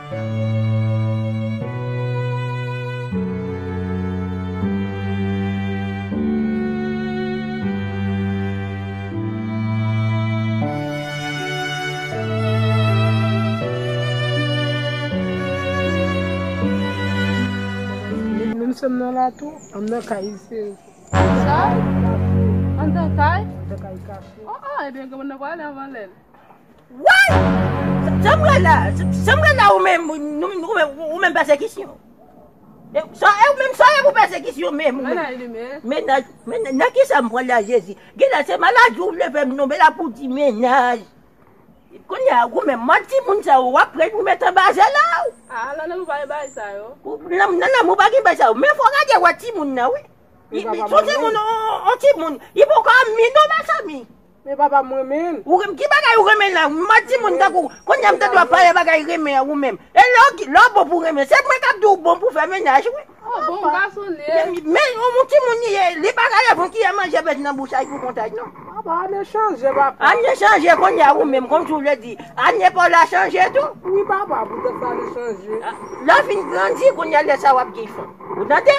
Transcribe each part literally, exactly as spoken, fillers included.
Menm si m nan la tou, m nan kay isi. Sa? Anndan kay? Anndan kay kache. Oh, oh, ebyen, granmoun nan prale anvan lè l. Woy! Sa m wè la, sa m wè la ou menm, nou, nou, ou menm, ou menm pèsekisyon. E, sa, e ou menm, sa e pou pèsekisyon menm, ou menm. Mennaj li menm. Mennaj, men, nan ki sa m pran la, Jezi? Gen la, se maladi ou vle fè m tonbe la pou di mennaj. Kounye a, ou menm, mòd timoun sa yo, w ap pran pou met anba zèl la, ou. Ah, nan, nan, ou pa gen bagay sa yo. Ou, nan, nan, nan, ou pa gen bagay sa yo. Men fò w gade wè timoun nan, wi. Li, li, se yon timoun, on, on timoun. Li poko anmi non, mezanmi. Men papa m renmen l. Ou renmen, ki bagay ou renmen la? Mòd timoun tankou, kounye a m tande w ap pale bagay renmen an ou menm. E lè w, lè w bon pou renmen, se mwen k ap di w bon pou fè mennaj, wi. Oh, bon gason li ye. Men, men, yon, yon timoun li ye, li pa ka leve yon kiyè manje pèdi nan bouch a li pou kontaj, non. Papa, ane chanje, papa. Ane chanje kounye a ou menm, kòmsi w vle di, ane pa w la chanje tou. Wi, papa, poutèt sa ane chanje. Ah, lè w fin grandi, kounye a lè sa w ap gen fanm. Ou tande?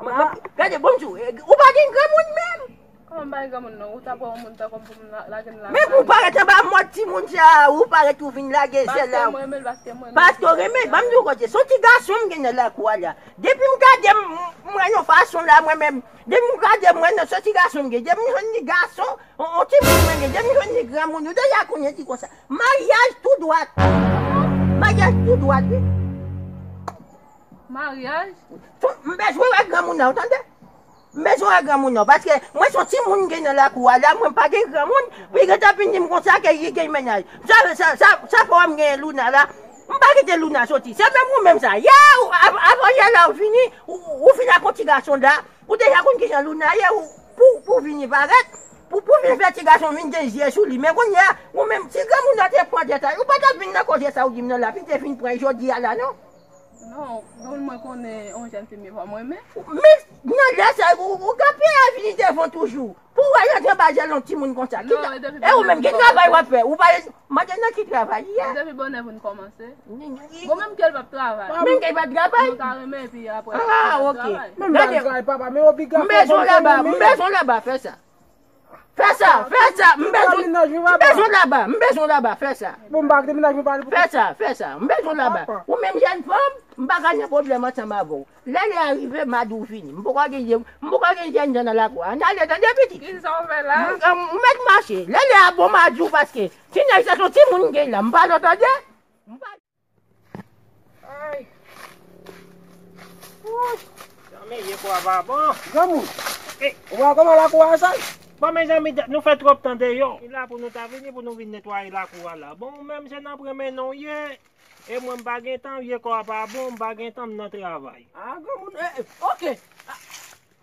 Ah. Gade, bon, di w, ou pa gen granmoun menm. Kòman m pa gen granmoun non? Ou ta pran yon moun tankou m pou m la-, lage m la. Men pou w parèt anba mòd timoun sa, ou parèt ou vin lage zèl la. Paske mwen renmen l, paske mwen renmen l. Paske w renmen l, ban m di w kote. Se yon ti gason m gen nan lakou a la. Depi m gade m, m wè yon fason la, mwen menm. Depi m gade m wè nan se ti gason m gen. Depi m jwenn li gason, on, on timoun mwen gen. Depi m jwenn li granmoun, ou deja konnen di konsa. Maryaj tou dwat. Maryaj tou dwat, wi. Maryaj? Fò, m bezwen wè granmoun nan, ou tande? M bezwen wè granmoun nan, paske mwen se yon timoun m gen nan lakou a la, mwen pa gen granmoun, pou li gentan vin di m konsa ke li gen mennaj. Sa, sa, sa, sa fè w wè m gen Luna la, m pa kite Luna soti. Se menm ou menm sa. Yè, ou, av-, avan yè la ou vini, ou, ou vin ak yon ti gason la, ou deja konn kijan Luna ye, ou, pou, pou vini parèt, pou, pou vin fè ti gason vin gen zye sou li. Men kounye a, ou menm, si granmoun nan te pran tèt a li, ou pa t ap vin nan koze sa ou di m nan la, pou li te vin pran jodi a la, non. Non, bon, mwen konnen yon jèn fi m, men pa mwen, men. Men, nan lè sa, ou, ou ka peye vini devan toujou. Pou w al antre anba zèl yon timoun konsa. Ki ta-, e ou menm, ki travay w ap fè? Ou pa mande nan ki travay li ye? Depi bonè pou n kòmanse. Ni, ni, ni. Bon, menm ke l p ap travay. Menm ke l p ap travay? Nou ka renmen, epi apre, ah, ok. Travay. Gade, m bezwen laba, m bezwen laba, fè sa. Fè sa, fè sa, m bezwen, m bezwen laba, m bezwen laba, fè sa. Bon, m pa kite mennaj mwen pale pou fè sa, fè sa, m bezwen laba. Papa. Ou menm jèn fanm, m pa ka gen pwoblèm ansanm avè w. Lè lè a rive, m a di w vini. M poko gen, m poko gen jènjan nan lakou a. Ann ale, tande, pitit. Kisa w fè la? M, m, m mèt mache. Lè lè a bon, m a di w, paske ti nèg sa se yon timoun m gen la. M pale w, tande? M pa Ay. Wouy. Zanmi, ye kwa pa bon. Granmoun. Eh. Ou wè kòman lakou a sal? Bon, mezanmi, nou fè twòp tan deyò. E la pou nou ta vini, pou nou vin netwaye lakou a la. Bon, ou menm se nan pran men non w ye. E mwen, m pa gen tan, vye kò a pa bon, m pa gen tan, m nan travay. Ah, granmoun, eh, eh, ok. Ah,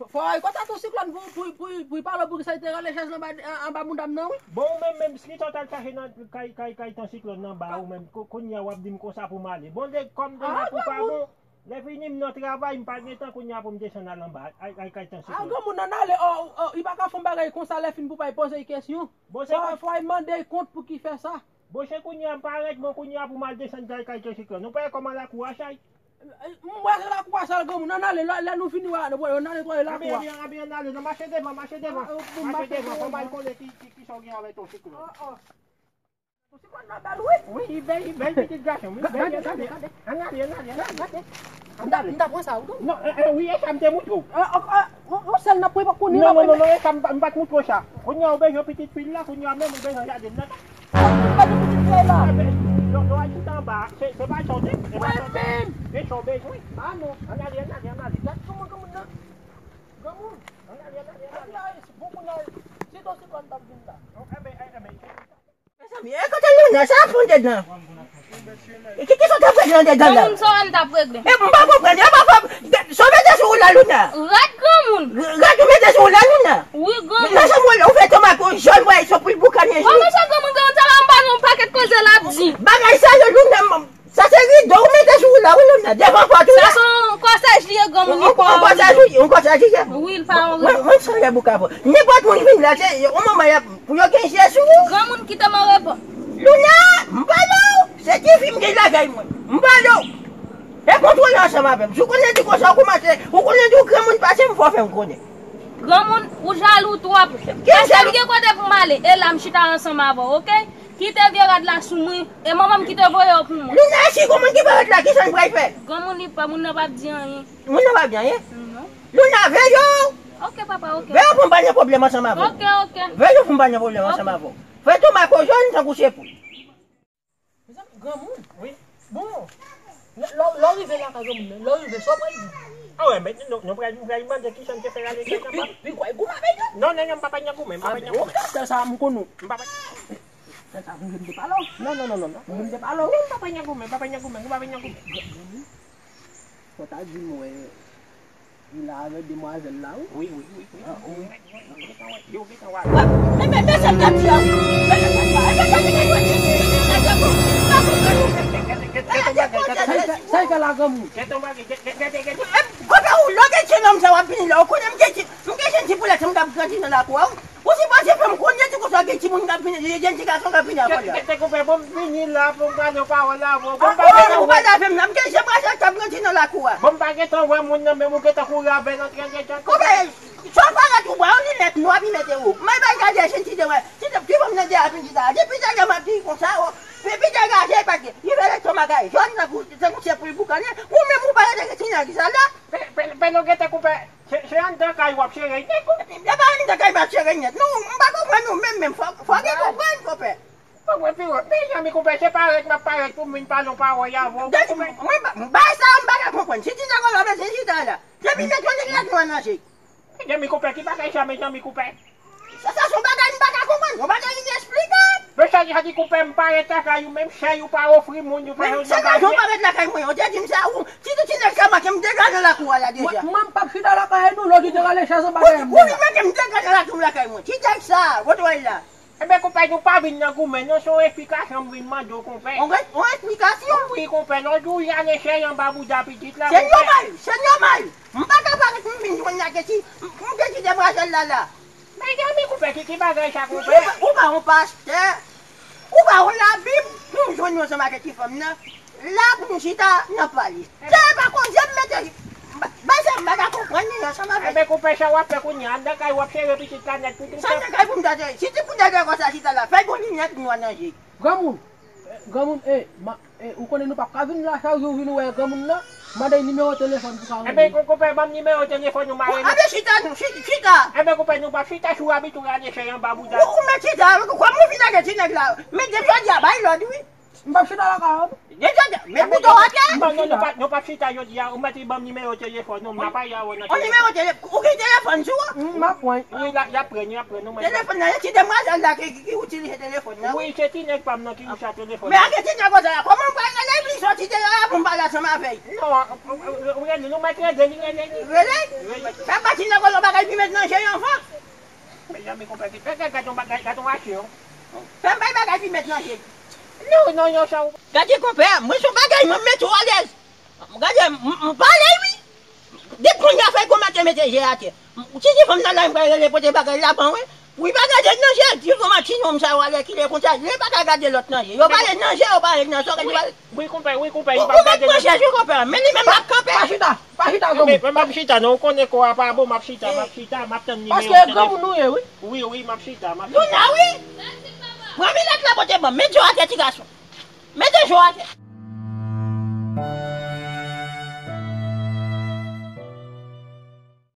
fò w al kontakte yon siklòn pou, pou, pou, pou pale w poukisa li te rale chèz lan anba, anba bounda m nan, wi. Bon, ou menm, menm, si sa w t al chache nan kay, kay, kay tan siklòn nan ba ou menm, ko-, kounye a w ap di m konsa pou m ale. Bon, de, kòm de la pou pa bon, lè fini m nan travay, m pa gen tan kounye a pou m desann al anba, al, al kay tan siklòn. Ah, granmoun, ann ale, oh, oh, li pa ka fè yon bagay konsa, lè fin pou pa l poze l kesyon. Bon, se fò, fò l mande l kont pou ki fè sa. Bon, se kounye a m parèt, bon, kounye a pou m al desann kay, kay tan siklòn. Ou pa wè kòman lakou a sal? M wè se lakou a sal, granmoun, ann ale, lè, lè nou vini, w a, w a, ann ale netwaye lakou a. Anben, anben, ann ale, non, mache devan, mache devan. Ah, oh, mache devan, fò m al konnen ki, ki, kisa w gen avèk yon siklòn. Oh, oh. Yon siklòn nan bèl, wi. Wi, li bèl, li bèl, pitit gason m, li bèl, li bèl. Ann ale, ann ale, ann ale. M ta, m ta pran sa, wi. Non, eh, eh, wi, e sa m te moutre w. Eh, oh, eh, oh, oh, sèl nan pran, pa konnen. Non, non, non, non, e sa m pa, m pa t moutre w sa. Kounye a ou bezwen pitit fi l la, kounye a menm ou bezwen jaden nan. Gade pitit vye la. Lò, lò al chita anba, se, se pa sa w te, se pa sa w te. Mwen menm. E sa w bezwen. Ah non. Ann ale, ann ale, ann ale. Gad kòman granmoun nan. Granmoun. Ann ale, ann ale, ann ale. Ann ale, bon, kounye a, se yon siklòn k ap vin la. Non, enben, enben. Mezanmi, e kote Luna sa ap fè anndedan? E ki, ki sa w t ap regle anndedan la? Granmoun, sa w wè m t ap regle? E m pa konprann, e pa fò, sa w mete sou ou la, Luna? Rad, granmoun. Rad ou mete sou ou la, Luna? Wi, granmoun. Nan sa mwen la, ou fè tonmak ou jòn, wè, se pou l boukannen jou. Wè, mesye, granmoun, granmoun, sa va m ba nou yon pakèt koze l ap di. Bagay sa yo, Luna, m, sa se rido ou mete sou ou la, wi, Luna, devan pòt ou la. Sa se yon kòsèj li ye, granmoun, li pa yon rido. Yon kòsèj, yon kòsèj li ye. Wi, l pa yon rido. Mwen, mwen, mwen, sa lè bouka fò. Nenpòt moun vin la, se yon manman y ap Pou yo gen je sou ou. Granmoun, kite m reponn. Luna, m pale w. Se ti fi m gen lakay mwen. M pale w. Kontwole ansanm avè m. Si w konnen di konsa, w kòmanse, ou konnen di w granmoun pase m, fò w fè m konnen. Granmoun, ou jalou twòp. Paske m gen kote pou m ale. E la, m chita ansanm avè w, oke? Kite vye rad la sou mwen. E manman m ki te voye w pou mwen. Luna, si granmoun ki parèt la, kisa n pral fè? Granmoun li pa, moun nan p ap di anyen. Moun nan p ap di anyen? Non. Luna, veye w! Oke, papa, oke. Veye w pou m pa nan pwoblèm ansanm avè w. Oke, oke. Veye w pou m pa nan pwoblèm ansanm avè w. Fè tou mak w jòn tankou sepou. Mezanmi, granmoun. Wi. Bon, lè, lè, lè w rive lakay granmoun nan, lè w rive, sa w pral di? A wè, men nou, nou pral, nou pral mande kijan n te fè ale kay papa. Pi, pi, pi, goumen avè l non. Non, non, non, m pa pral nan goumen, m pa pral nan goumen. Sa, sa, m konn ou. M pa pral. Sa, sa, pou m te pale w. Non, non, non, non, non. Pou m te pale w. Non, m pa pral nan goumen, m pa pral nan goumen, m pa pral nan goumen. Fò ta di m, wè. Li la avèk demwazèl la, wi. Wi, wi, wi, wi. Ah, wi. Yo gentan wè. Men, men, men sa m t ap di a, wi. Men sa m t ap di a. Sa y fè la, granmoun? Gade, gade, gade, gade. Kote ou lè w gen ti nonm sa w ap vini la? Ou konnen m gen ti, m gen jèn ti poulèt sa m t ap grandi nan lakou a, wi. Ou sipoze fè m konnen tou konsa gen timoun k ap vini, gen ti gason k ap vini avè w la. Tete konpè, bon, m vini la pou m pale yon pawòl avè w. Bon, m pa gentan wè. Ou pale avè m la, m gen je brazèl k ap grandi nan lakou a. Bon, m pa gentan wè moun nan, menm ou gentan kouri avè l antre deja. Konpè, sa w parèt ou bwa, yon linèt nwa pi mete ou. May bay gade jèn ti de wè. Ti de, ki bon m nan de a pi di sa. Depi talè m ap di konsa, o. Depi talè a, je pa gen. Li fè lestomak jòn tankou, tankou se pou l boukannen. Ou menm ou pa rete gen ti nèg sa la. Pe, pe, pe nou gentan konpè. Se, se anndan kay w ap sere nèt ou? E pa anndan kay m ap sere nèt. Non, m pa konprann ou menm, menm. Fò, fò gen konprann, konpè. Konpè, pi wè. Mezanmi, konpè, se parèt m ap parèt pou m vin pale yon pawòl avè w, konpè. Mwen, mwen, bagay sa yo, m pa ka konprann. Si ti nèg la bezwen chita la. Depi nèg yo nèg la nou an nan je. Mezanmi, konpè, ki bagay sa, mezanmi, konpè? Sa, sa se yon bagay m pa ka konprann. Yon bagay inesplikab. Men sa, sa di konpè m pa ret lakay ou, menm chèz ou pa ofri moun, ou fè yon bagay. Menm se pa jan w pa ret lakay mwen, ou te di m sa, ou, ti, ti, ti nèg sa manke m degaje nan lakou a la deja. Mwen, mwen, m p ap chita lakay nou, lòt ou te rale chèz anba dèyè m deja. Ou vin manke m degaje nan lakou lakay mwen. Ti nèg sa, retway la. Enben, konpè, nou pa vin nan goumen, non, se yon esplikasyon m vin mande w, konpè. Yon re-, yon esplikasyon? Wi, konpè, lòt jou, ou rale chèz anba bouda pitit la, konpè. Se nòmal, se nòmal. M pa ka parèt m vin jwenn la gen ti, m, m gen ti demwazèl la la. Mezanmi, konpè, ki, ki bagay sa, konpè? Ou pa, ou pa yon pastè, ou pa yon labib, pou m jwenn nou ansanm ak ti fanm nan, la pou nou chita nan pale. Se pa koze m mete, ba, ba sa m pa ka konprann li ansanm avèk. Enben, konpè, sa w ap fè kounye a, anndan kay w ap sere pitit la nèt pou tout tan. Sa anndan kay pou m ta sere? Si ti pou nèg konsa chita la, fè gon linèt nwa nan je. Granmoun, granmoun, e, ma, e, ou konnen nou p ap ka vin la chak jou vin wè granmoun nan, mande l nimewo telefòn pou ka rele. Enben, konpè, ban m nimewo telefòn ou, m a rele. Anben, chita, nou, chita, chita. Enben, konpè, nou p ap chita sou abit ou rale chèz anba bouda. Ou, ou mèt chita, kòman ou vin lage ti nèg la? Men depi jodi a, bay lòd, wi. M p ap chita lakay ou. Depi jodi a, met bouda w atè. Non, non, nou p ap, nou p ap chita jodi a, ou mèt ban m nimewo telefòn ou, m ap pale avè w nan telefòn. On nimewo telefòn, ou gen telefòn sou ou? M ap pran. Wi, la, y ap pran, y ap pran, nou mèt. Telefòn nan, e ti demwazèl la ki, ki, ki itilize telefòn nan. Wi, se ti nèg pa m nan ki usa telefòn. Men ak ti nèg konsa la, kòman m pral rele li soti de la pou m pale ansanm avè l? Non, ou rele, nou mèt rele li, rele li. Rele? Rele. Sa pa ti nèg konsa bagay pi mèt nan je anvan. Mezanmi, konpè, gade, gade yon bagay, gade yon aksyon. Fè m bay bagay pi mèt nan je. Non, non, non, sa ou. Gade, konpè, mwen se yon bagay, mwen mete w alèz. Gade, m, m pale, wi. Depi kounye a fè kòmantè mete je atè. Si ti fanm nan la, m pral rele pote bagay la ban, wi. Wi, pa gade nan je, di kòman ti nonm sa yo alèkile konsa, li pa ka gade lòt nan je. Yo pale nan je, yo pale nan sa, gade pale. Wi, konpè, wi, konpè, li pa gade nan je. Ou mèt pran chèz, wi, konpè, men li menm l ap kanpe. Pa chita, pa chita, granmoun. Men, men m ap chita, non, ou konnen kò a pa bon, m ap chita, m ap chita, m ap tann nimewo telefòn. Paske granmoun ou ye, wi. Wi, wi, m ap chita, m ap chita. Luna, wi. Pran linèt la pote ban m, met je w atè, ti gason. Mete je w atè.